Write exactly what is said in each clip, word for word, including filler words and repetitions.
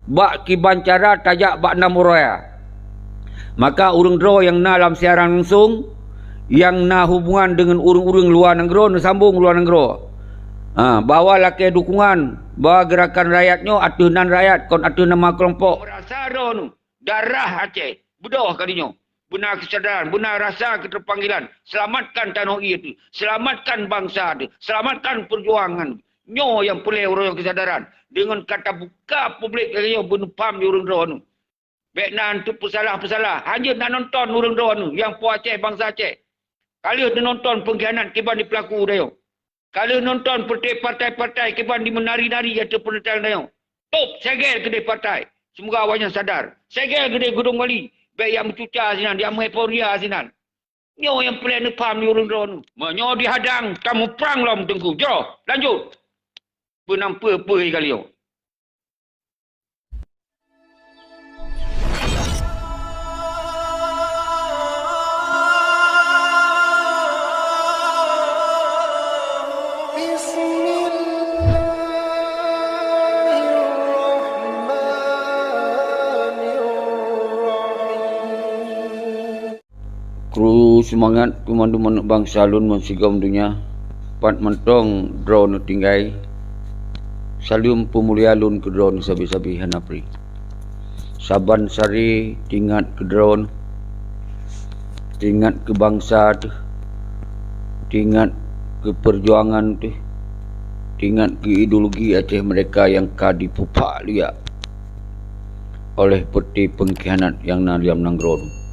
bak kiban cara tajak bak nam uroe. Maka ureuëng droe nyang na lam siaran langsong, nyang na hubungan deungon ureuëng-ureuëng luwa nanggroe, neusambong luwa nanggroe, ha, bahwa lakée dukungan bak geurakan rakyat nyoe ateueh nan rakyat, kon ateueh nama keulompok. Meurasa droeneuh darah Aceh beudôh kali nyoe. Beuna keusadaran, beuna rasa keuteupanggilan. Seulamatkan tanoh ie teuh, seulamatkan bansa teuh, seulamatkan peujuangan. Nyoe nyang peureulée uroe nyoe keusadaran. Deungon ka tabuka publik lagée nyoe beuneupham di ureuëng droeneuh. Bék na teupeusalah-peusalah. Hanjeuet na nonton ureuëng droeneuh nyang po Aceh, bansa Aceh. Ka lheueh neunonton peungkhianat kiban di peulaku tanyoe. Ka lheueh nonton peureté partai-partai kiban di meunari-nari ateueh peuneutrang tanyoe. Top, segel keudeh partai. Seumoga awaknyan sadar. Segel keudeh Geudong Wali. Bék jak meucuca sinan, jak meueuforia sinan. Nyoe nyang peureulée neupham di ureuëng droeneuh. Meunyoe dihadang, tamuprang lom Teungku. Jroh, lanjut. Peunampeue-peue kali nyoe. Bismillahirrahmanirrahim. Kru seumangat keu mandum aneuëk bansa lôn bansigom donya, pat mantong droeneuh tinggai. Saleuem peumulia lôn keu droeneuh sabe-sabe hana pri. Saban sare teuingat keu droeneuh, teuingat keu bansa teuh, teuingat keu peujuangan teuh, teuingat keu ideologi Aceh Merdeka nyang ka dipeupak liak oleh peureté peungkhianat nyang na lam nanggroe.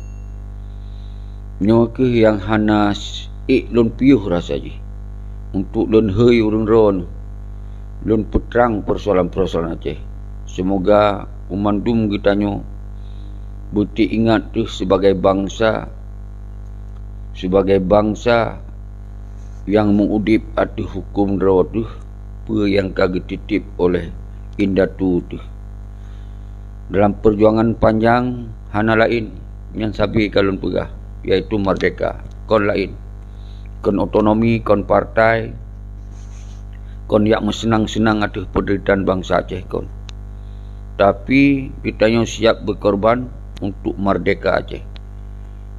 Nyoe kheueh nyang hana s-, ék lôn piôh rasa jih. Untuk lôn hôi ureuëng droeneuh, lôn peutrang peusoalan-peusoalan Aceh. Seumoga banmandum geutanyoe beuteuingat teuh sibagai bansa, sibagai bansa nyang meu-udeb ateueh huköm droe teuh peue nyang ka geutiteb oleh indatu teuh. Dalam peujuangan panjang hana laén nyang sabe ka lôn peugah, yaitu merdeka. Kon laén. Kon otonomi, kon partai, kon jak meuseunang-seunang ateueh peundeuritaan bansa Aceh kon. Tapi geutanyoe siap beukorban untuk merdeka Aceh.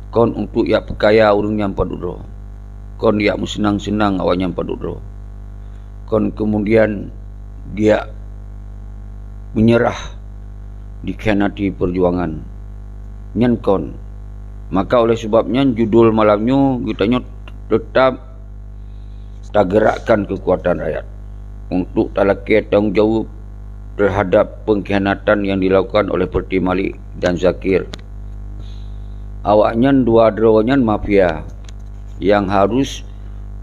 Kon untuk jak peukaya ureuëng nyan padub droe. Kon jak meuseunang-seunang awaknyan padub droe. Kon keumudian jak meunyeurah dikhianati peujuangan nyan kon. Maka oleh sabab nyan judul malam nyoe geutanyoe teutap tageurakkan keukuatan rakyat untuk talakée tanggong jaweueb teuhadab peungkhianatan nyang dilakukan oleh Peureté Malik dan Zakir. Awaknyan dua droe nyan mafia nyang harôh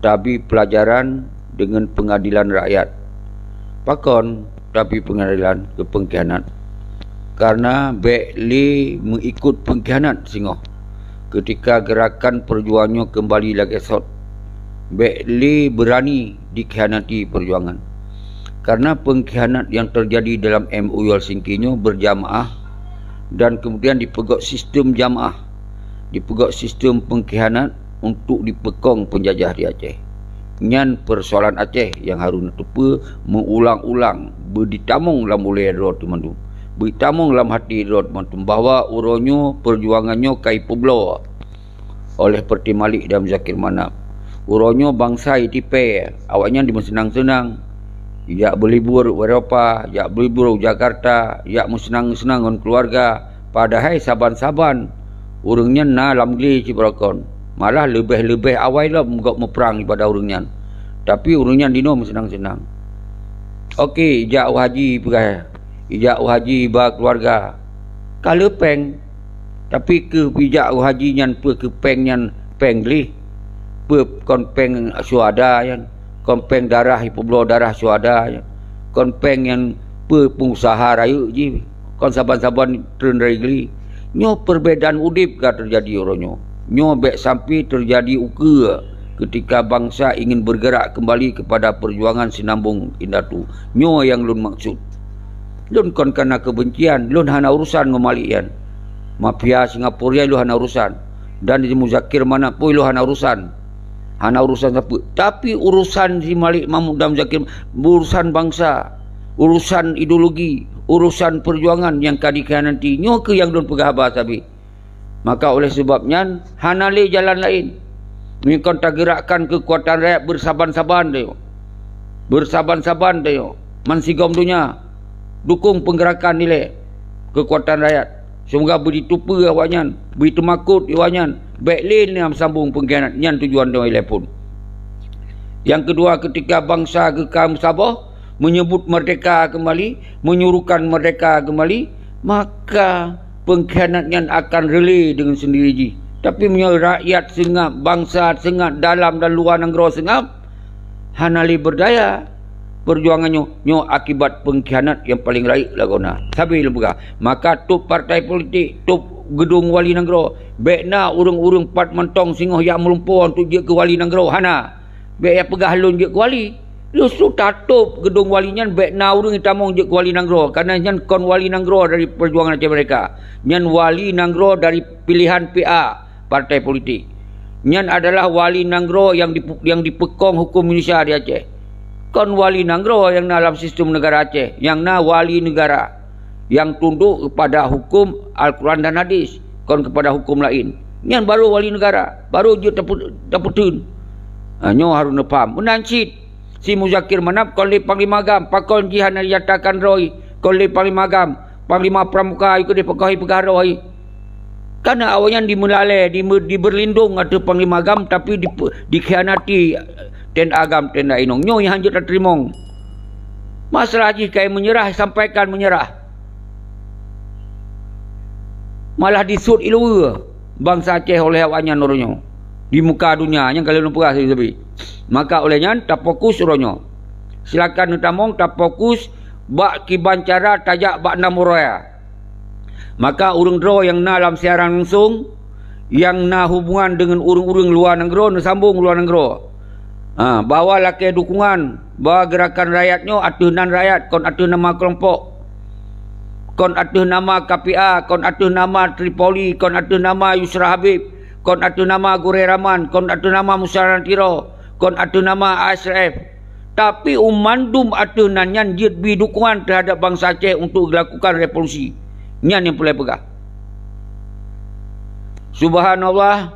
tabi peulajaran deungon peungadilan rakyat. Pakon tabi peungadilan keu peungkhianat? Kareuna bék lé meuikot peungkhianat singoh. Keutika geurakan peujuangan nyoe keumbali lagée sot, bék lé beurani dikhianati peujuangan. Kareuna peungkhianat nyang teujadi dalam M O U Helsinki nyoe beurjamaah dan keumudian dipeugét sistem jamaah, dipeugét sistem peungkhianat untuk dipeukong peunjajah di Aceh. Nyan peusoalan Aceh nyang harôh neuteupeue meuulang-ulang beujitamong lam ulée droe teuh mandum, beujitamong lam até droe teuh mandum bahwa uroe nyoe peujuangan nyoe ka jipeubloe oleh Peureté Malik dan Zakir Manaf. Uroe nyoe bansa jitipée, awaknyan jimeuseunang-seunang, jak beulibur u Eropa, jak beulibur u Jakarta, jak meuseunang-seunang ngon keuluwarga, padahai saban-saban ureuëng nyan na lam glé sibaroe kon, malah leubeh-leubeh awai lom gob muprang daripada ureuëng nyan. Tapi ureuëng nyan jinoe meuseunang-seunang. Oke, jak u haji peugah, ijak u haji ba keuluwarga, ka le péng. Tapi keu ijak u haji nyan peue keu péng nyan, péng gleh? Peue kon péng syuhada nyan? Kon péng darah, jipeubloe darah syuhada nyan? Kon péng nyan peue peungusaha rayeuk jih? Kon saban-saban treun dari gleh? Nyoe perbedaan udeb ka teujadi uroe nyoe. Nyoe bék sampai teujadi ukeue keutika bansa ingin bergerak kembali kepada perjuangan sinambong indatu. Nyoe nyang lôn maksud. Lôn kon kana keubencian, lôn hana urusan ngon Malik nyan. Mafia Singapura nyan lôn hana urusan. Dan si Muzakir Manaf pun lôn hana urusan. Hana urusan sapeue. Tapi urusan si Malik Mahmud dan Muzakir, urusan bansa, urusan ideologi, urosan peujuangan nyang ka dikhianati. Nyoe keuh nyang lôn peugah haba sabe. Maka oleh sabab nyan, hana lé jalan laén. Meunyoe kon tageurakkan keukuatan rakyat beusaban-saban tanyoe. Beusaban-saban tanyoe. Bansigom donya dukong peugerakan ilée keukuatan rakyat. Seumoga beujiteupeue awaknyan, beujiteumakot awaknyan, bék lé na meusambong peungkhianat, nyan tujuan tanyoe ilée phon. Nyang keudua, keutika bansa geuka meusaboh, meunyeubut meurdehka keumbali, meunyerukan meurdehka keumbali, maka peungkhianat nyan akan reulée deungon seundiri jih. Tapi meunyoe rakyat seungab, bansa seungab, dalam dan luwa nanggroe seungab, hana lé beurdaya peujuangan nyoe. Nyoe akibat peungkhianat nyang paleng rayeuk lagoena. Sabe lôn peugah, maka tôb partai politik, tôb geudong wali nanggroe, bék na ureuëng-ureuëng pat mantong singoh jak meulumpoe untuk jeuet keu wali nanggroe, hana. Bék ya peugah lôn jeuet keu wali. Justru tatôb geudong wali nyan bék na ureuëng jitamong jeuet keu wali nanggroe, kareuna nyan kon wali nanggroe dari peujuangan Aceh Merdeka. Nyan wali nanggroe dari pilihan P A, partai politik. Nyan adalah wali nanggroe nyang dipu-, nyang dipeukong huköm Indonesia di Aceh. Kon wali nanggroe nyang na lam sistem negara Aceh, nyang na wali negara nyang tunduk kepada huköm Al-Quran dan Hadis, kon kepada huköm laén. Nyan baru wali negara, baru jeuet tapeu-, tapeuteun. Ha, nyoe harôh neupaham. Meunan cit, si Muzakir Manaf kon lé Panglima GAM, pakon jih hana dinyatakan droe kon lé Panglima GAM, Panglima Pramuka, ayue keudeh pakon hai peugah droe. Kareuna awaknyan dimeulalée, dime-, dibeurlindong ateueh Panglima GAM, tapi dipe-, dikhianati T N A GAM, T N A inong. Nyoe nyang hanjeuet tateurimong. Masalah jih kai meunyeurah, sampaikan meunyeurah. Malah disut iluweue bansa Aceh oleh awaknyan uroe nyoe di muka donya nyang ka lheueh peugah sabe-sabe. Maka oleh nyan tafokus uroe nyoe. Silakan neutamong tafokus bak kiban cara tajak bak nam uroe raya. Maka ureuëng droe nyang na lam siaran langsong, nyang na hubungan deungon ureuëng-ureuëng luwa nanggroe, neusambong luwa nanggroe. Ha, bahwa lakée dukungan bahwa geurakan rakyat nyoe ateueh nan rakyat, kon ateueh nama keulompok, kon ateueh nama K P A, kon ateueh nama Tripoli, kon ateueh nama Yusra Habib, kon ateueh nama Gurée Rahman, kon ateueh nama Musa Tiro, kon ateueh nama A S R F. Tapi, u mandum ateueh nan nyan jeuet bi dukungan teuhadap bansa Aceh untuk dilakukan revolusi. Nyan nyang peureulée peugah. Subhanallah,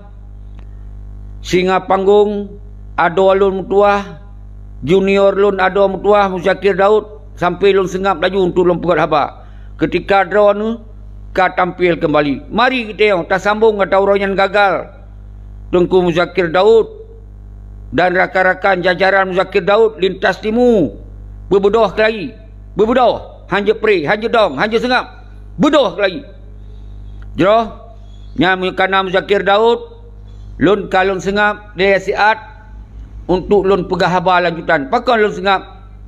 singa panggong, adoe lôn meutuwah, junior lôn adoe meutuwah, Muzakir Daud, sampoe lôn seungab laju untuk lôn peugét haba. Keutika droeneuh ka tampil keumbali. Mari geutanyoe tasambong ata uroe nyan gagal. Teungku Muzakir Daud dan rakan-rakan jajaran Muzakir Daud lintas timu, beubeudôh keulayi, beubeudôh, han jeuet preh, han jeuet dong, han jeuet seungab, beudôh keulayi. Jroh, nyan meunyoe ka na Muzakir Daud, lôn ka lôn seungab lé siat untuk lôn peugah haba lanjutan. Pakon lôn seungab?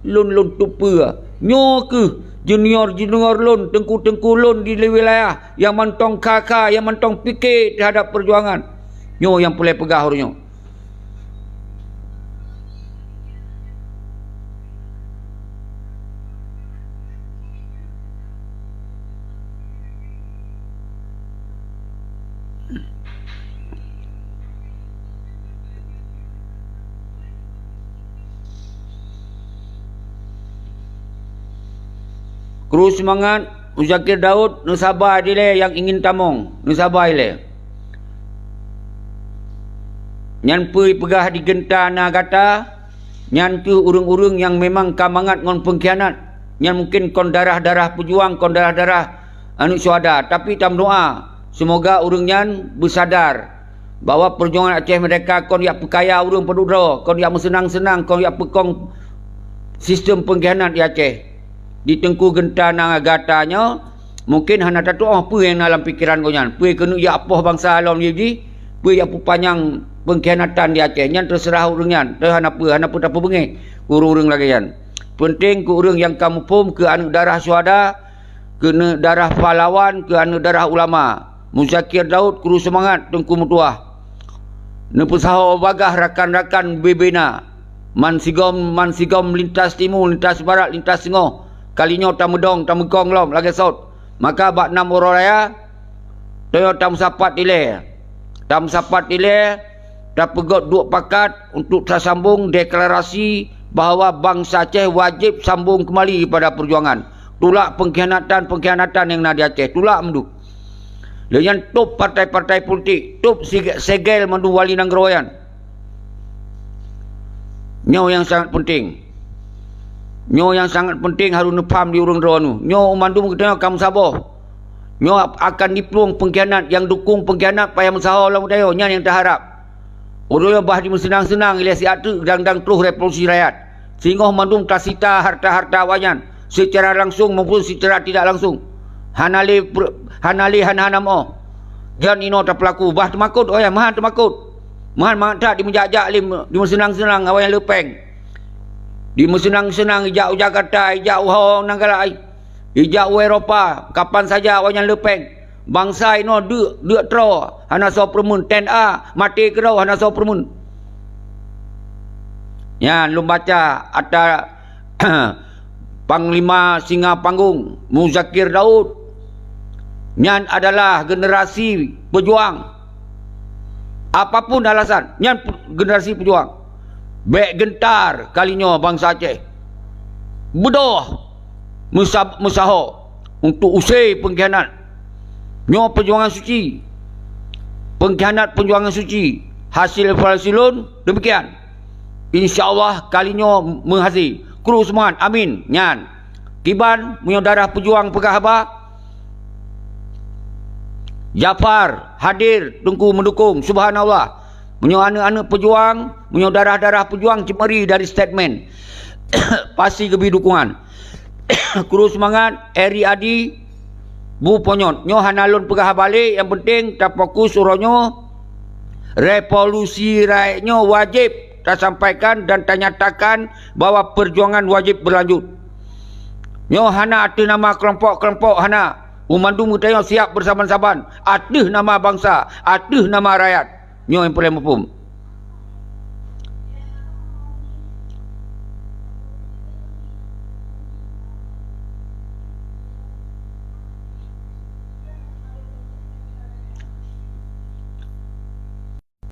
Lôn, lôn teupeue. Nyoe kheueh junior-junior lôn, teungku-teungku lôn di wilayah nyang mantong kha-kha, nyang mantong pike teuhadap peujuangan. Nyoe nyang peureulée peugah uroe nyoe. Kru seumangat, Muzakir Daud, neusaba dilée nyang ingin tamong, neusaba ilée. Nyan peue peugah di geunta na gata, nyan kheueh ureuëng-ureuëng nyang memang ka mangat ngon peungkhianat, nyan mungken kon darah-darah peujuang, kon darah-darah aneuëk syuhada, tapi tameudoá, seumoga ureuëng nyan beusadar bahwa peujuangan Aceh Merdeka kon jak peukaya ureuëng padub droe, kon jak meuseunang-seunang, kon jak peukong sistem peungkhianat di Aceh. Di teungku geunta na gata nyoe, mungken hana tatuoh peue nyang na lam pikeran gobnyan. Peue keuneuk jak poh bansa lom jih, peue jak peupanyang peungkhianatan di Aceh. Nyan teuseurah ureuëng nyan, teuh hana peue, hana peue tapeubeungéh ureuëng-ureuëng lagée nyan. Peunteng keu ureuëng nyang ka muphom keu aneuëk darah syuhada, keu aneuëk darah pahlawan, keu aneuëk darah ulama. Muzakir Daud, kru seumangat, teungku meutuwah. Neupeusaho bagah rakan-rakan bubena. Mansigom, mansigom lintas timu, lintas barat, lintas singoh. Kalinyoe tameudong, tameukong lom lagée sot. Maka bak nam uroe raya, tanyoe tameusapat ilée. Tameusapat ilée, tapeugét duek pakat untuk tasambong deklarasi bahwa bansa Aceh wajéb sambong keumbali pada peujuangan. Tulak pengkhianatan-pengkhianatan nyang na di Aceh. Tulak mandum. Lheueh nyan top partai-partai politik, top sige-, segel mandum wali nanggroe nyan. Nyoe nyang sangat penting. Nyoe nyang sangat penting harôh neupaham di ureuëng droeneuh. Nyoe mandum geutanyoe ka meusaboh. Nyoe ap-, akan jiplueng pengkhianat nyang dukung pengkhianat payah meusaho lam geutanyoe, nyan nyang taharab. Uroe nyoe bah jimeuseunang-seunang ilée siat teuk dang-dang troh revolusi rakyat. Singoh mandum tasita harta-harta awaknyan secara langsung maupun secara tidak langsung. Hana lé per-, hana lé hana-hana meuoh. Nyan inoe tapeulaku bah teumakot, oh ya, meuhan teumakot. Meuhan mangat that dimeujak-jak lé, dimeuseunang-seunang awaknyan le péng. Dimeuseunang-seunang ijak u Jakarta, ijak u ho nanggroe laén. Ijak u Eropa, kapan saja awaknyan le péng. Bansa inoe deuk, deuk troe, hana soe peureumeun. T N A, maté keudroe, hana soe peureumeun. Nyan lôn baca atra Panglima Singa Panggung, Muzakir Daud. Nyan adalah generasi pejuang. Apapun alasan, nyan pe-, generasi pejuang. Bék gentar kali nyoe bansa Aceh. Beudôh meusa-, meusaho untuk use pengkhianat. Nyoe perjuangan suci. Pengkhianat perjuangan suci. Hasil evaluasi lôn demikian. Insya Allah kali nyoe meuhase. Kru seumangat. Amin. Nyan. Kiban, meunyoe darah pejuang peugah haba, Jafar hadir, Teungku meudukung. Subhanallah. Meunyoe aneuëk-aneuëk peujuang, meunyoe darah-darah peujuang ceumeuri dari statement, pasti geubri dukungan. Kru seumangat, Eri Adi, Bu Ponyot. Nyoe hana lôn peugah haba lé, nyang penting tafokus uroe nyoe. Revolusi rakyat nyoe wajéb tasampaikan dan tanyatakan bahwa perjuangan wajéb berlanjut. Nyoe hana ateueh nama keulompok-keulompok, hana. Banmandum geutanyoe siap beusaban-saban ateueh nama bansa, ateueh nama rakyat. Nyoe nyang peureulée muphom.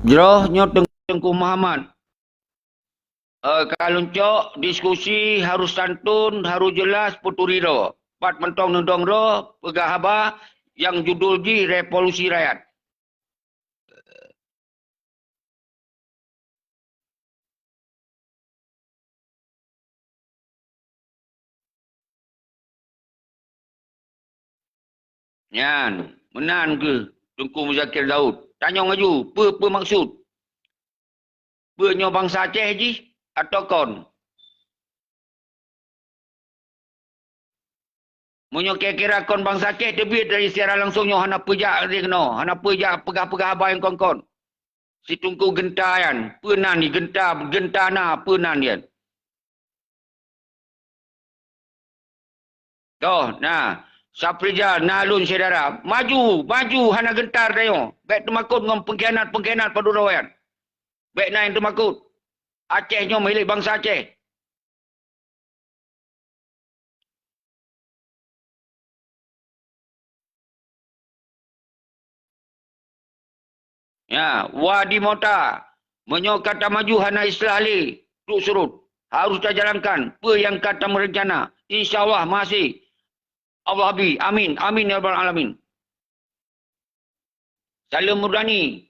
Jroh nyoe Teung-, Teungku Muhammad. Eh, ka lôn cok, diskusi harôh santun, harôh jeulaih, peuturi droe. Pat mantong neudong droe, peugah haba nyang judul jih Revolusi Rakyat. Nyan, meunan kheueh Teungku Muzakir Daud. Tanyong laju, peue, peue maksud? Peue nyoe bansa Aceh jih atawa kon? Meunyoe kira-kira kon bansa Aceh, teubiet dari siaran langsung nyoe hana peujak lé keunoe, hana peujak peugah-peugah haba nyang kon-kon. Si Teungku genta nyan, peue nan genta, genta na, peue nan nyan? Toh, na, Safrizal, na lôn syedara. Maju, maju, hana gentar tanyoe. Bék teumakot ngon pengkhianat-pengkhianat padub droe nyan. Bék na nyang teumakot. Aceh nyoe milék bansa Aceh. Ya, Wadi Mota, meunyoe ka tamaju hana islah lé, trok surot. Harôh tajalankan peue nyang ka tameurencana. Insya Allah meuhase. Allah bi. Amin. Amin ya rabbal alamin. Saleuem Murdani.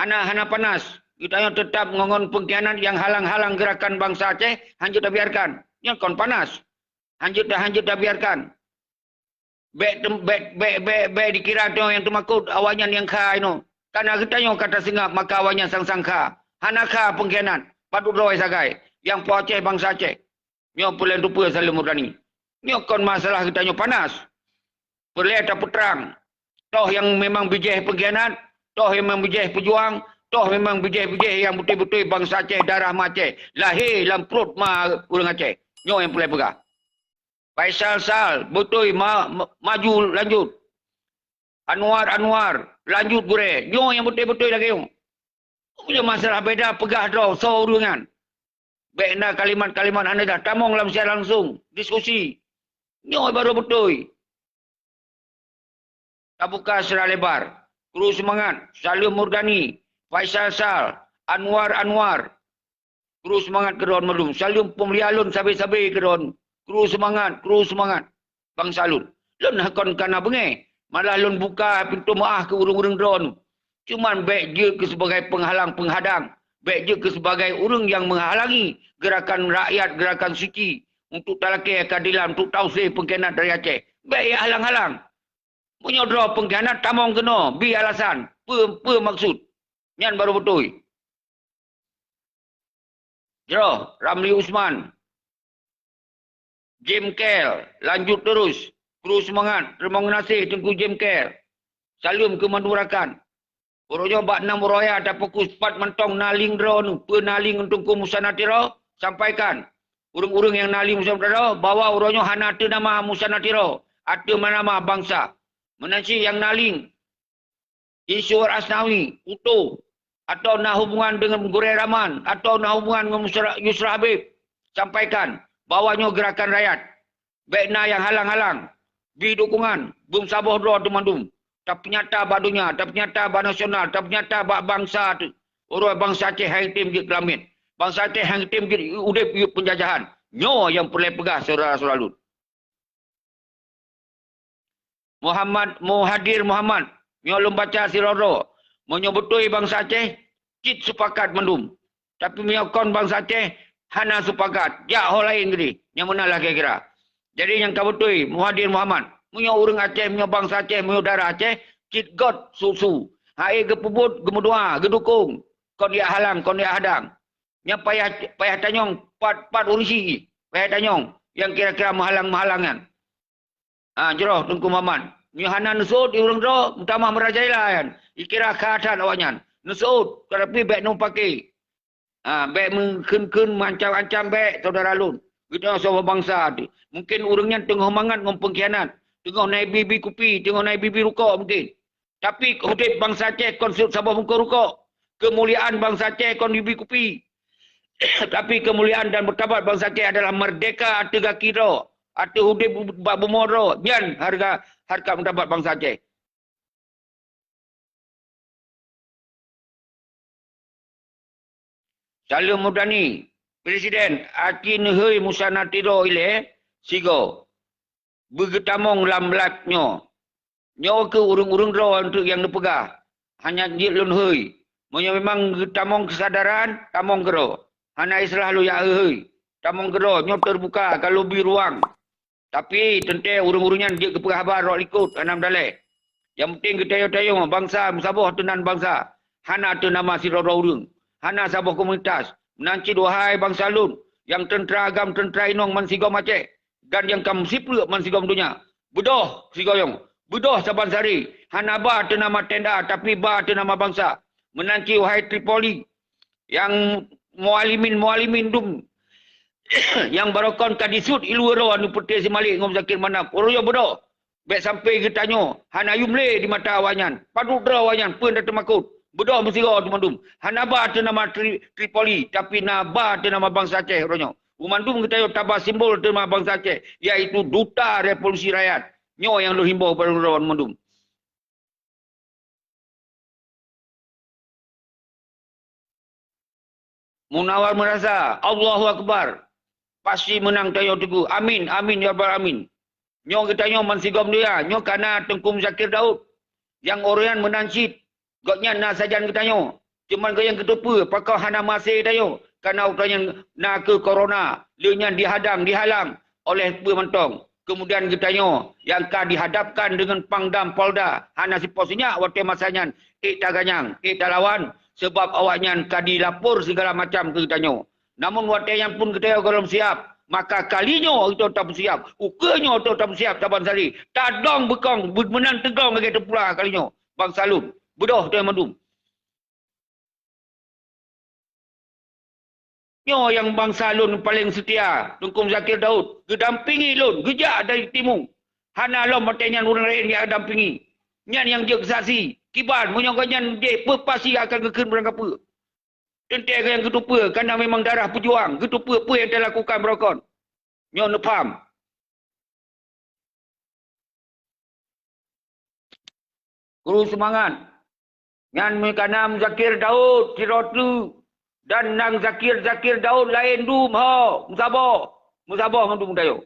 Hana, hana panas. Geutanyoe teutab ngon, ngon pengkhianat nyang halang-halang geurakan bansa Aceh, hanjeuet tabiarkan. Nyan kon panas. Hanjeuet ta-, hanjeuet tabiarkan. Bék tem-, bék, bék, bék, bék dikira tanyoe nyang teumakot, awaknyan nyang kha inoe. Kareuna geutanyoe ka taseungab, maka awaknyan sang-sang kha. Hana kha pengkhianat. Padub droe sagai. Nyang po Aceh, bansa Aceh. Nyoe peureulée teupeue Saleuem Murdani. Nyoe kon masalah geutanyoe panas. Peureulée tapeutrang. Toh nyang memang bijéh pengkhianat, toh nyang memang bijéh peujuang, toh memang bijéh-bijéh nyang beutôi-beutôi bansa Aceh, darah ma Aceh, lahé lam pruet ma ureuëng Aceh. Nyoe nyang peureulée peugah. Faisal Sal, beutôi ma-, ma-, maju lanjut. Anwar, Anwar, lanjut gurée. Nyoe nyang beutôi-beutôi lagée nyoe. Ulée masalah beda peugah droe soe ureuëng nyan. Bék na kalimat-kalimat hana dah tamong lam siaran langsung, diskusi. Nyoe barô beutôi. Tabuka secara lebar. Kru seumangat, Saleuem Murdani, Faisal Sal, Anwar Anwar. Kru seumangat keudroe mandum. Saleuem peumulia lôn sabe-sabe keudroe. Terus seumangat, terus seumangat. Bansa lôn. Lôn kon kana beungéh, malah lôn buka pintoe meu'ah keu ureuëng-ureuëng droeneuh. Cuman bék jeuet keu sibagai peunghalang peunghadang, bék jeuet keu sibagai ureuëng nyang meuhalangi geurakan rakyat, geurakan suci untuk talakée keadilan, untuk tausée peungkhianat dari Aceh. Bék jak halang-halang. Meunyoe droe peungkhianat, tamong keunoe, bi alasan, peue, peue maksud. Nyan barô beutôi. Jroh, Ramli Usman, Jem Kel, lanjut terus. Terus seumangat, teurimong geunaséh Teungku Jem Kel. Saleuem keu mandum rakan. Uroe nyoe bak nam uroe raya tafokus pat mantong na lieng droeneuh, peue na lieng Teungku Musa Natiro, sampaikan. Ureuëng-ureuëng nyang na lieng Musa Natiro, bahwa uroe nyoe hana ateueh nama Musa Natiro, ateueh nama bansa. Meunan cit nyang na lieng Iswar Asnawi, Utoh, atau na hubungan dengan Gurée Rahman, atau na hubungan dengan Yusra, Yusra Habib, sampaikan bahwa nyoe geurakan rakyat. Bék na nyang halang-halang. Bi dukungan, beumeusaboh droe teumandum. Tapeunyata bak donya, tapeunyata bak nasional, tapeunyata bak bansa teuh. Uroe bansa Aceh hana tem jeuet keu lamiet. Bansa Aceh hana tem jeuet udeb yub peunjajahan. Nyoe nyang peureulée peugah syedara-syedara lôn. Muhammad Muhadir Muhammad, nyoe lôn baca sidroe-droe. Meunyoe beutôi bansa Aceh, cit seupakat mandum. Tapi meunyoe kon bansa Aceh, hana seupakat. Jak ho laén keudeh. Nyang meunan lah kira-kira. Jadi nyang ka beutôi, Muhadir Muhammad. Meunyoe ureuëng Aceh, meunyoe bansa Aceh, meunyoe darah Aceh, cit göt su-su. Hai geupeubuet, geumeudoa, geudukong. Kon jak halang, kon jak hadang. Nyan payah, payah tanyong pat, pat ureuëng si jih. Payah tanyong nyang kira-kira meuhalang-meuhalang nyan. Ah, jroh Teungku Muhammad. Nyoe hana neuseuôt di ureuëng droe, meutamah meurajalela nyan. Ikira kha that awaknyan. Neuseuôt, tapi bék neupake. Ah, bék meukheun-kheun, meuancam-ancam bék, syedara lôn. Geutanyoe saboh bansa teuh. Mungken ureuëng nyan teungoh mangat ngon peungkhianat. Teungoh na ibi-ibi kupi, teungoh na ibi-ibi rukok mungken. Tapi udeb bansa Aceh kon seuôt saboh bungkôh rukok. Keumuliaan bansa Aceh kon ibi kupi. Tapi keumuliaan dan martabat bansa Aceh adalah merdeka ateueh gaki droe, ateueh udeb bak bumoe droe. Nyan hareuga, hareukat martabat bansa Aceh. Saleuem Murdani, Presiden, aci neuhôi Musa Natiro ilée sigoe beugeutamong lam live nyoe. Nyoe keuh ureuëng-ureuëng droe eunteuk nyang neupeugah, hana jeuet lôn hôi. Meunyoe memang geutamong keusadaran, tamong keudroe. Hana istilah lôn jak hôi-hôi. Tamong keudroe, nyoe teubuka ka lôn bri ruang. Tapi teuntée ureuëng-ureuëng nyan jeuet geupeugah haba rot likot, hana meudalée. Nyang penting geutayue-tayue bansa meusaboh ateueh nan bansa, hana ateueh nama sidroe-droe ureuëng, hana saboh komunitas. Meunan cit wahai bansa lôn, nyang teuntra agam teuntra inong bansigom Aceh, dan nyang ka meusipreuk bansigom donya. Beudôh sigoyong, beudôh saban sari, hana ba ateueh nama tenda, tapi ba ateueh nama bansa. Meunan cit wahai Tripoli, nyang mualimin-mualimin dum, nyang barokon ka disuet iluwa droe aneuk peuté Simalek ngon Zakir Manaf, uroe nyoe beudôh. Bék sampai geutanyoe hana yum lé di mata awaknyan. Padub droe awaknyan peue nyang teumakot. Beudôh meusigoe teumandum. Hana ba ateueh nama Tri-, Tripoli, tapi na ba ateueh nama bansa Aceh uroe nyoe. Beumandum geutanyoe taba simbol ateueh nama bansa Aceh, yaitu Duta Revolusi Rakyat. Nyoe nyang lôn himbau bak droe mandum. Munawar meurasa, Allahu Akbar. Pasti meunang tanyoe Teungku. Amin, amin, ya rabbal alamin. Nyoe geutanyoe bansigom donya, nyoe ka na Teungku Muzakir Daud. Nyang uroe nyan meunan cit, gobnyan na sajan geutanyoe. Cuman gobnyan geuteupeue, pakon hana maséh tanyoe. Kareuna uroe nyan na kheueh corona, lheueh nyan dihadang, dihalang oleh peue mantong. Keumudian geutanyoe nyang ka dihadapkan deungon Pangdam Polda, hana sipoh sinyak watée masa nyan ék taganyang, ék talawan, sabab awaknyan ka dilapor sigala macam keu geutanyoe. Namun watée nyan pun geutanyoe gohlom siab, maka kali nyoe geutanyoe tapeusiab, ukeue nyoe geutanyoe tapeusiab saban sari, tadong beukong, beu-, meunan teugong lagée teupula kali nyoe. Bansa lôn, beudôh tanyoe mandum. Nyoe nyang bansa lôn paleng seutia, Teungku Muzakir Daud, geudampingi lôn, geujak dari timu. Hana lom watée nyan ureuëng laén nyang dampingi. Nyan nyang jeuet keu saksi. Kiban, meunyoe gobnyan jih, peue pasti akan geukheun barangkapeue. Teuntée nyang geuteupeue, kareuna memang darah peujuang, geuteupeue peue nyang talakukan barokon. Nyoe neupham. Kru seumangat. Nyan meukanan Zakir Daud sidroe teuk, dan nyang Zakir-Zakir Daud laén dum ho, meusaboh, meusaboh mandum tanyoe.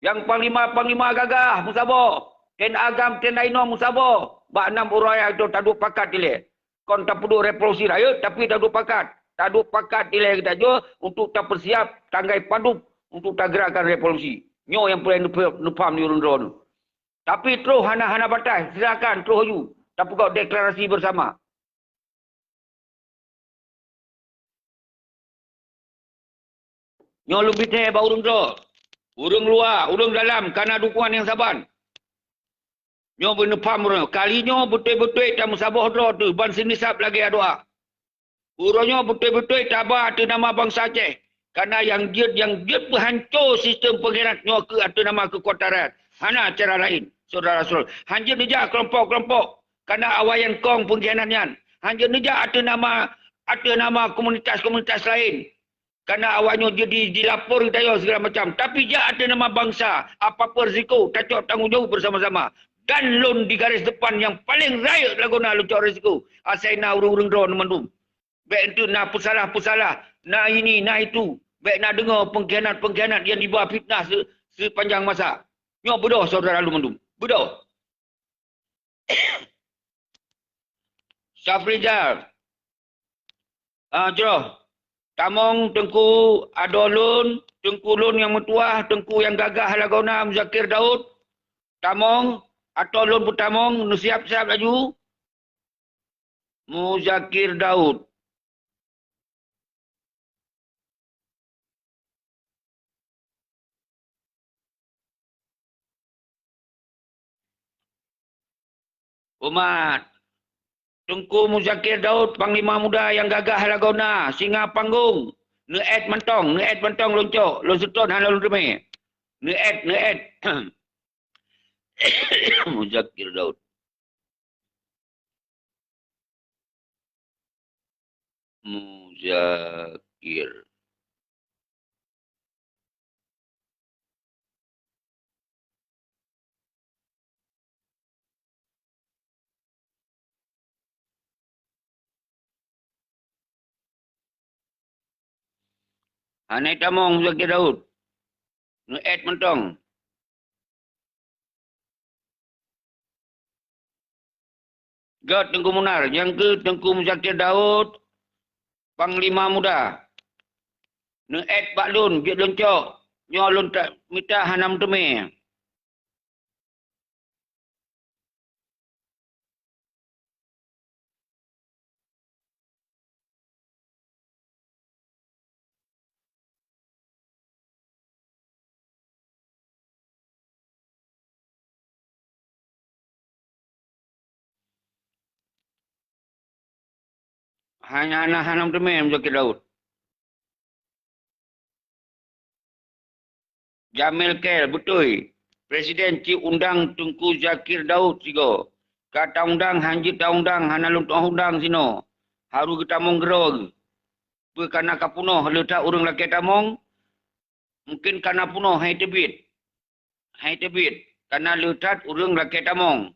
Nyang panglima-panglima gagah meusaboh, TNA GAM, TNA inong meusaboh, bak nam uroe nyan taduek pakat ilée. Kon tapeuduek revolusi rayeuk, tapi taduek pakat. Taduek pakat ilée geutanyoe untuk tapeusiab tanggai padub untuk tagerakkan revolusi. Nyoe nyang peureulée neupeu-, neupaham di ureuëng droeneuh. Tapi troh hana, hana bataih, silakan troh laju tapeugot deklarasi bersama. Nyoe lôn peuthèe bak ureuëng droe, ureuëng luwa, ureuëng dalam, kana dukungan nyang saban. Nyoe beuneupaham ureuëng, kali nyoe beutôi-beutôi tameusaboh droe teuh ban seunisab lagée adoa. Uroe nyoe beutôi-beutôi taba ateueh nama bansa Aceh. Kana nyang jeuet, nyang jeuet peuhanco sistem peungkhianat nyoe keuh ateueh nama keukuatan rakyat. Hana cara laén, syedara-syedara. Hanjeuet neujak keulompok-keulompok kana awai nyang kong peungkhianat nyan. Hanjeuet neujak ateueh nama, ateueh nama komunitas-komunitas laén. Kana awaknyoe jadi jilapor geutanyoe segala macam. Tapi jak ateueh nama bansa, apapun risiko, tacok tanggong jaweueb bersama-sama. Dan lôn di garis depan nyang paleng rayeuk lagoena lôn cok risiko. Asai na ureuëng-ureuëng droe mandum. Bék enteuk na peusalah-peusalah, na ini, na itu. Bék na deungoe peungkhianat-peungkhianat nyang jiba fitnah se-, seupanjang masa. Nyoe beudôh syedara lôn mandum. Beudôh. Syafrizal. Ah, jroh. Tamong teungku adoe lôn, teungku lôn nyang meutuwah, teungku nyang gagah lagoena Muzakir Daud. Tamong, ateueh lôn peutamong, neusiab-siab laju. Muzakir Daud. Umat. Teungku Muzakir Daud, panglima muda nyang gagah lagoena, singa panggong. Neuet mantong, neuet mantong lôn cok, lôn seutôt hana lôn teumé. Neuet, neuet. Muzakir Daud. Muzakir. Hana tamong Muzakir Daud. Neuet mantong. Göt Teungku Munar, nyang keu Teungku Muzakir Daud, Panglima Muda. Neuet bak lôn, biet lôn cok. Nyoe lôn ta-, mita hana meuteumé. Hana, hana, hana meuteumé Muzakir Daud. Jamil Kel, beutôi. Presiden ci undang Teungku Zakir Daud sigoe. Ka taundang, hanjeuet taundang, hana lôn tu'oh undang sinoe. Harôh geutamong keudroe geuh. Peue kana ka peunoh le that ureuëng lakée tamong? Mungken kana peunoh hai teubiet. Hai teubiet, kana le that ureuëng lakée tamong.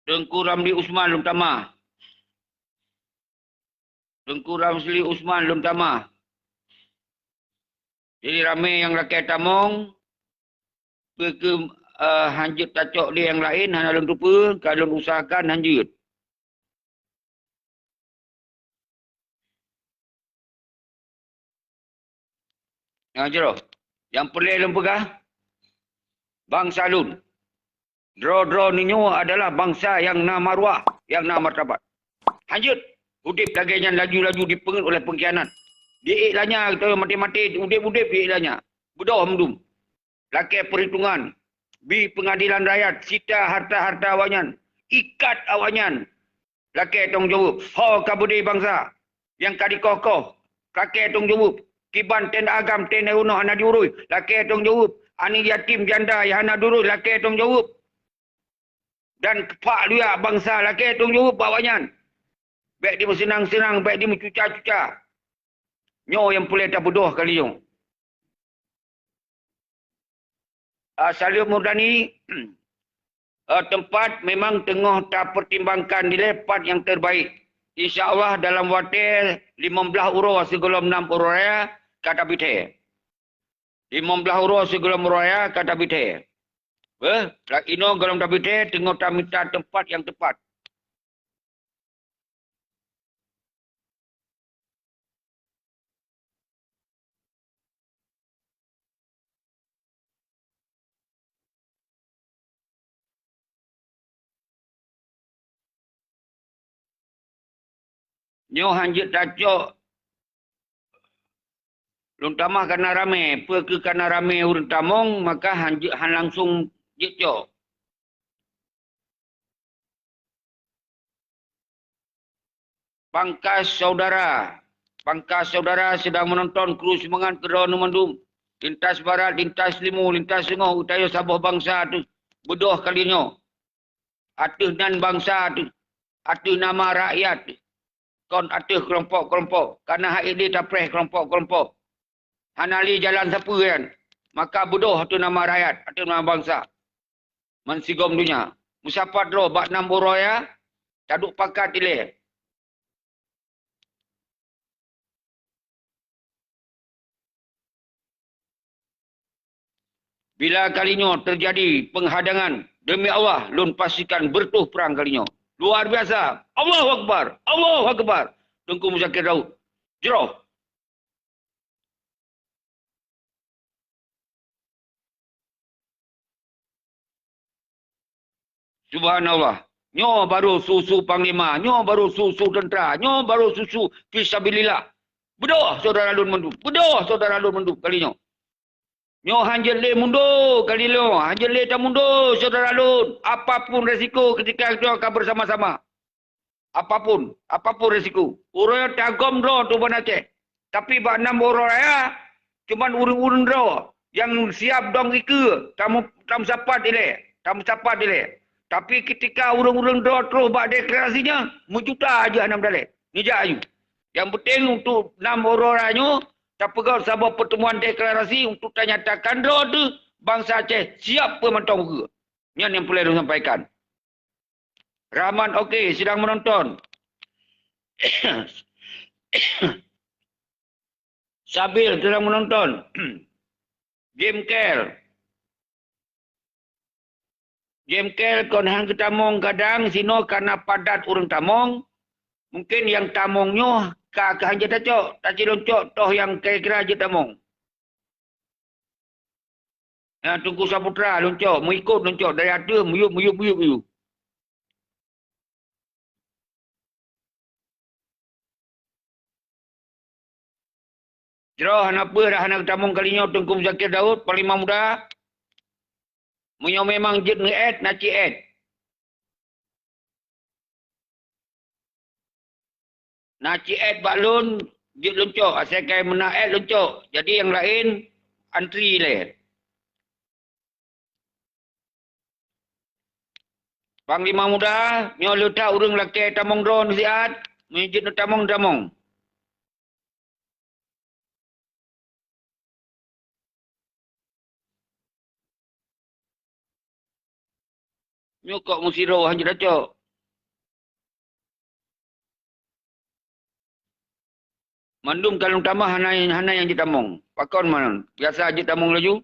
Teungku Ramli Usman lôn tamah. Teungku Ramli Usman lôn tamah. Jadi ramé nyang lakée tamong, peu kheueh, eh, hanjeuet tacok lé nyang laén hana lôn teupeue, ka lôn usahakan hanjeuet. Nyang jroh, nyang peureulée lôn peugah, bansa lôn. Droe-droe neunyoe adalah bansa nyang na maruah, nyang na martabat. Hanjeuet udeb lagée nyan laju-laju dipeungeut oleh peungkhianat. Di ék lanya geutanyoe maté-maté, udeb-udeb di ék lanya. Beudôh mandum. Lakée peuritongan, bi peungadilan rakyat, sita harta-harta awaknyan, ikat awaknyan lakée tanggung jaweueb. Ho ka beudé bansa nyang ka dikoh-koh, lakée tanggung jaweueb. Kiban TNA GAM, TNA inong hana diurui, lakée tanggung jaweueb. Aneuk yatim janda nyang hana diurui, lakée tanggung jaweueb. Dan keupak luyak bansa, lakée tanggung jaweueb bak awaknyan. Bék dimeuseunang-seunang, bék dimeucuca-cuca. Nyoe nyang peureulée tabeudôh kali nyoe. Ah, Saleuem Murdani, eh, teumpat memang teungoh tapeutimbangkan dilée pat nyang teubaék. Insya Allah dalam watée limong blaih uroe sigohlom nam uroe raya ka tabi thée. Limong blaih uroe sigohlom uroe raya ka tabi thèe. Beh, inoe gohlom tabi thèe teungoh tamita teumpat nyang teupat. Nyoe han jeuet tacok, lôn tamah kana ramé, peu kheueh kana ramé ureuëng tamong, maka han jeuet, han langsong jeuet cok. Pangkas saudara, pangkas saudara sedang menonton kru seumangat keudroe mandum, lintas barat, lintas timu, lintas teungoh, geutanyoe saboh bansa teuh. Beudôh kali nyoe, ateueh nan bansa teuh, ateueh nama rakyat teuh, kon ateueh keulompok-keulompok, kana hak idéh tapreh keulompok-keulompok. Hana lé jalan sapeue nyan, maka beudôh ateueh nama rakyat, ateueh nama bansa. Meusigom donya. Meusapat droe bak nam uroe raya, taduek pakat ilée. Bila kali nyoe teujadi peunghadangan, demi Allah, lôn pastikan beureutoh prang kali nyoe. Luar biasa. Allahu Akbar. Allahu Akbar. Teungku Muzakir Daud. Jroh. Subhanallah. Nyoe baru su-su panglima, nyoe baru su-su teuntara, nyoe baru su-su fisabilillah. Beudôh syedara lôn mandum, beudôh syedara lôn mandum kali nyoe. Nyoe han jeuet lé mundur kali nyoe, han jeuet lé tamundur syedara lôn. Apapun resiko, ketika itu akan bersama-sama. Apapun, apapun resiko. Uroe nyoe tagom droe teuh ban Aceh. Tapi bak nam uroe raya, cuman ureuëng-ureuëng droe nyang siap dong ikeue, tamu-, tameusapat ilée, tameusapat ilée. Tapi ketika ureuëng-ureuëng droe troh bak deklarasi nyan, meujuta aja hana meudalek. Neujak aju. Yang penting untuk nam uroe raya nyoe, tapeugöt saboh pertemuan deklarasi untuk tanyatakan droe teuh bansa Aceh siap peue mantong ukeue. Nyan nyang peureulée lôn sampaikan. Rahman, oke, sedang menonton. Sabil sedang menonton. Game Care. Game Care kon han geutamong, kadang sinoe kana padat ureuëng tamong. Mungkin nyang tamong nyoe ka, ka han jeuet tacok, tacilon cok toh nyang kira-kira jeuet tamong. Nyan Teungku Saputra lôn cok, meuikot lôn cok dari ateueh, miyueb, miyueb, miyueb, miyueb. Jroh hana peue dah hana geutamong kali nyoe Teungku Muzakir Daud, Panglima Muda. Meunyoe memang jeuet neu-add, na ci-add. Na ci-add bak lôn, jeuet lôn cok. Asai kai meunan add lôn cok. Jadi nyang laén antri lé. Panglima Muda, nyoe le that ureuëng lakée tamong droe siat, meunyoe jeuet neutamong, tamong. Nyoe kok meusidroe han jeuet tacok. Mandum ka lôn tamah hana, hana nyang jeuet tamong. Pakon meunan? Biasa jeuet tamong laju?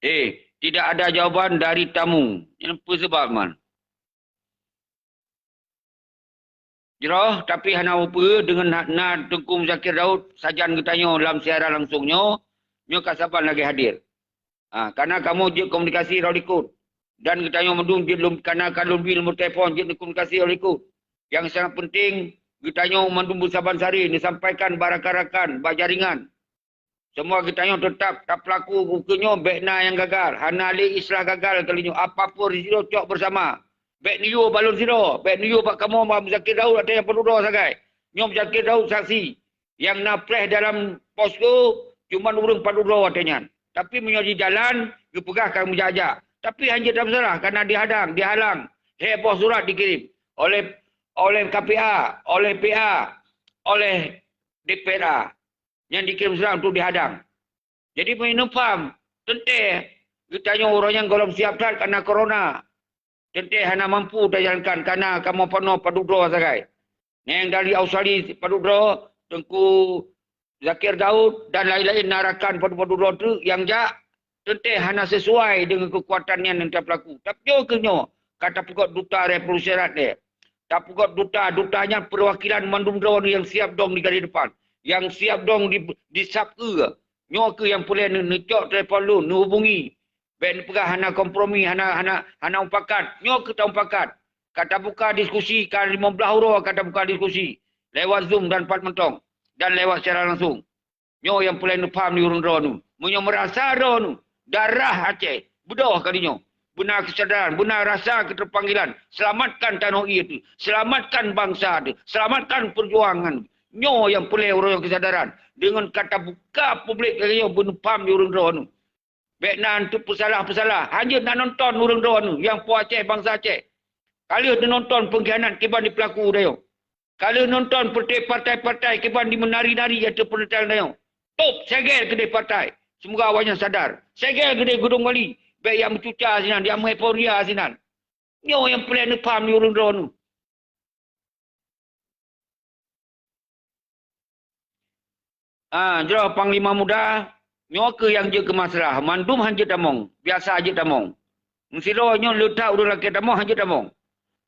Eh, tidak ada jawaban dari tamu. Nyan peue sabab man? Jroh, tapi hana peue deungon na, na Teungku Muzakir Daud sajan geutanyoe lam siaran langsung nyoe, nyoe ka saban lagée hadir. Ha, kana kamoe jeuet komunikasi rot likot. Dan geutanyoe mandum jeuet lom, kana ka lôn bi nomor telepon jeuet komunikasi rot likot. Nyang sangat penting, geutanyoe mandum beusaban sari neusampaikan bak rakan-rakan, bak jaringan. Seumua geutanyoe teutap tapeulaku ukeue nyoe bék na nyang gagal. Hana lé istilah gagal kali nyoe. Apapun risiko cok beusama. Bék neuyue bak lôn sidroe. Bék neuyue bak kamoe bak Muzakir Daud ateueh nyang padub droe sagai. Nyoe Muzakir Daud saksi. Nyang na preh dalam posko cuman ureuëng padub droe watée nyan. Tapi meunyoe jijalan, geupeugah ka meujak-jak. Tapi han jeuet tameusalah, kana dihadang, dihalang. Lhée boh surat dikirim oleh, oleh K P A, oleh P A, oleh D P R A. Nyang dikirim surat untuk dihadang. Jadi, meunyoe paham, teuntée geutanyoe uroe nyan gohlom siab that kana corona. Teuntée hana mampu tajalankan kana kamoe panoh padub droe sagai. Nyang dari Australia padub droe, Teungku Zakir Daud dan laén-laén na rakan padum-padum droe teuk nyang jak, teuntée hana sesuai deungon keukuatan nyan nyang tapeulaku. Tapi nyoe keuh nyoe ka tapeugöt duta revolusi rakyat lé. Tapeugöt duta, duta nyan peuwakilan mandum droe nyang siab dong di garéh depan, nyang siab dong di, di sab keue. Nyoe keuh nyang peureulée neu-, neucok telepon lôn, neuhubungi. Bék neupeugah hana kompromi, hana, hana, hana mupakat. Nyoe keuh tamupakat. Ka tabuka diskusi, ka limong blaih uroe ka tabuka diskusi lewat Zoom dan pat mantong dan lewat siaran langsung. Nyoe nyang peureulée neupham di ureuëng droeneuh. Meunyoe meurasa droeneuh darah Aceh, beudôh kali nyoe. Beuna keusadaran, beuna rasa keuteupanggilan. Seulamatkan tanoh ie teuh, seulamatkan bansa teuh, seulamatkan peujuangan. Nyoe nyang peureulée ureuëng keusadaran. Deungon ka tabuka publik lagée nyoe beuneupham di ureuëng droeneuh. Bék na peusalah-peusalah. Hanjeuet na nonton ureuëng droeneuh nyang po Aceh, bansa Aceh. Ka lheueh neunonton peungkhianat kiban di peulaku dayong. Ka lheueh nonton peureté partai-partai kiban di meunari-nari ateueh peuneutrang dayong. Top, segel keudeh partai. Seumoga awaknyan sadar. Segel keudeh Geudong Wali. Bék nyang meucuca sinan, nyang meueuforia sinan. Nyoe nyang peureulée neupham di ureuëng droeneuh. Ah, jroh Panglima Muda, nyoe keuh nyang jeuet keu masalah. Mandum han jeuet tamong, biasa jeuet tamong. Meusidroe nyoe le that ureuëng lakée tamong, han jeuet tamong.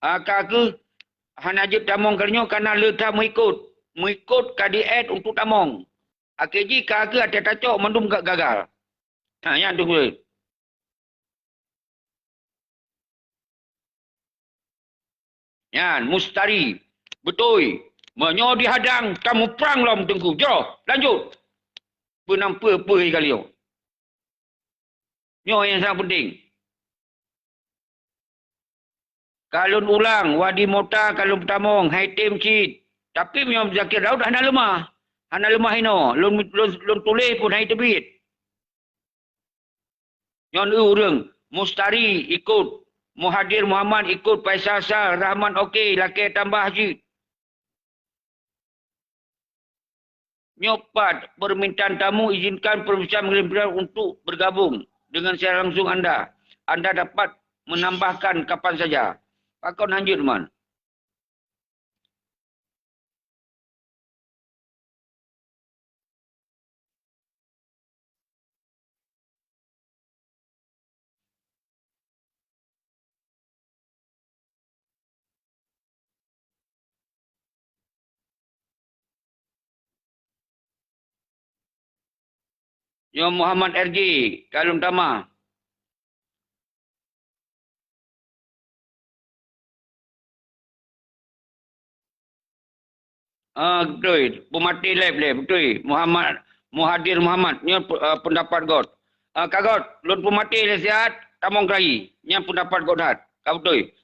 Ah, ka keuh hana jeuet tamong kali nyoe, kana le that meuikot. Meuikot ka diét untuk tamong. Akhé jih ka keuh até tacok mandum ga-, gagal. Ha, nyan tu. Nyan, Mustari. Beutôi. Meunyoe dihadang, tamuprang lom Teungku. Jroh, lanjut. Peunampeue-peue kali nyoe. Nyoe nyang sangat penting. Ka lôn ulang, Wadi Mota ka lôn peutamong, hai tem cit. Tapi meunyoe Zakir Daud hana leumah. Hana leumah inoe. Lôn, lôn, lôn tuléh pun hai teubiet. Nyoe ureuëng, Mustari ikot, Muhadir Muhammad ikot, Faisal Sal, Rahman oke, lakée tambah jeuet. Nyoe pat permintaan tamu, izinkan perbincangan mengirim untuk bergabung dengan siaran langsung anda. Anda dapat menambahkan kapan saja. Pakon hanjeuet man. Nyoe Muhammad R J, ka lôn tamah. Ah, beutôi. Peumaté lé, lé, beutôi. Muhammad, Muhadir Muhammad, nyoe pe-, ah, peundapat göt. Ah, ka göt, lôn peumaté lé siat, tamong keurayi. Nyan peundapat göt that. Ka beutôi.